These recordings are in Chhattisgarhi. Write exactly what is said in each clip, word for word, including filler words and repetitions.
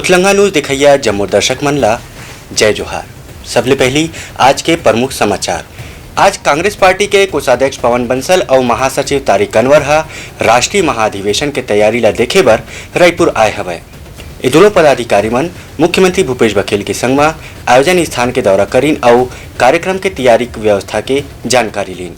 उतलंगा न्यूज देखइया जम्मो दर्शक मन ला जय जोहार। सबले पहली आज के प्रमुख समाचार। आज कांग्रेस पार्टी के कोषाध्यक्ष पवन बंसल अउ महासचिव तारिक अनवर ह राष्ट्रीय महाधिवेशन के तैयारी ला देखे बर रायपुर आए हवय। ये दोनों पदाधिकारी मन मुख्यमंत्री भूपेश बघेल के संग म आयोजन स्थान के दौरा करिन अउ कार्यक्रम के तैयारी व्यवस्था के जानकारी लीन।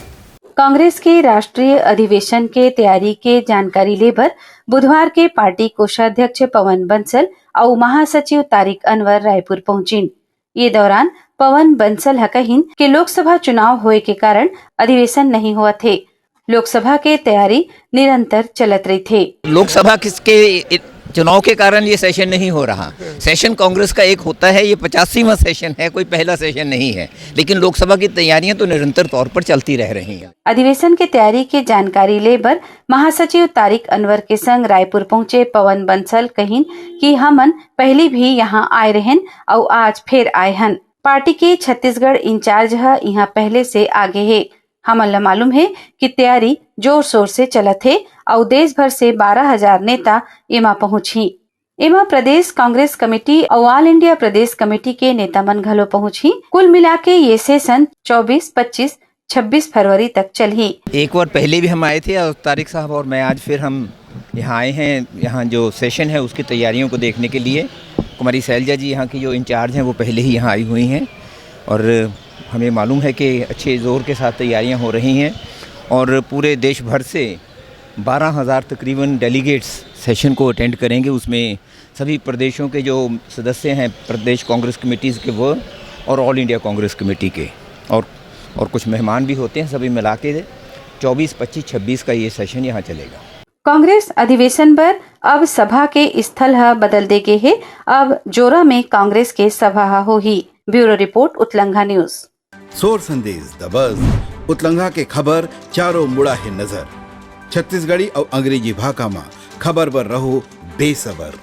कांग्रेस के राष्ट्रीय अधिवेशन के तैयारी के जानकारी ले बर बुधवार के पार्टी कोषाध्यक्ष पवन बंसल अउ महासचिव तारिक अनवर रायपुर पहुंचिन। ये दौरान पवन बंसल ह कहिन कि लोकसभा चुनाव होए के कारण अधिवेशन नहीं होवत हे। लोकसभा के तैयारी निरंतर चलत रहिथे। लोकसभा किसके चुनाव के कारण ये सेशन नहीं हो रहा। सेशन कांग्रेस का एक होता है, ये पचासीवां सेशन है, कोई पहला सेशन नहीं है, लेकिन लोकसभा की तैयारियां तो निरंतर तौर पर चलती रह रही हैं। अधिवेशन के तैयारी के जानकारी ले बर महासचिव तारिक अनवर के संग रायपुर पहुंचे पवन बंसल कहिन कि हमन पहली भी यहां आए रहेन अउ आज फेर आए हन। पार्टी के छत्तीसगढ़ इंचार्ज ह इहां पहले से आगे हे। हमन ल मालूम हे कि तैयारी जोर शोर से चलत हे अउ देश भर से बारह हजार नेता एमा पहुंचही। एमा प्रदेश कांग्रेस कमेटी अउ ऑल इंडिया प्रदेश कमेटी के नेता मन घलो पहुंचही। कुल मिला के ये सेशन चौबीस, पच्चीस, छब्बीस फरवरी तक चलही। एक बार पहले भी हम आए थे और तारिक साहब और मैं, आज फिर हम यहाँ आए हैं। यहाँ जो सेशन है उसकी तैयारियों को देखने के लिए। कुमारी शैलजा जी यहाँ की जो इंचार्ज हैं वो पहले ही यहाँ आई हुई हैं और हमें मालूम है कि अच्छे ज़ोर के साथ तैयारियाँ हो रही हैं और पूरे देश भर से बारह हज़ार तकरीबन डेलीगेट्स सेशन को अटेंड करेंगे। उसमें सभी प्रदेशों के जो सदस्य हैं प्रदेश कांग्रेस कमेटीज़ के, वो और ऑल इंडिया कांग्रेस कमेटी के और और कुछ मेहमान भी होते हैं। सभी मिला के चौबीस, पच्चीस, छब्बीस का ये सेशन यहाँ चलेगा। कांग्रेस अधिवेशन बर अब सभा के स्थल ह बदल दे गे हे। अब जोरा में कांग्रेस के सभा ह होही। Bureau report, Utlangha news. Sor Sandesh दबस, उतलंघा के खबर चारों मुड़ा हे नजर। छत्तीसगढ़ी अउ अंग्रेजी भाखा म खबर बर रहो बेसबर।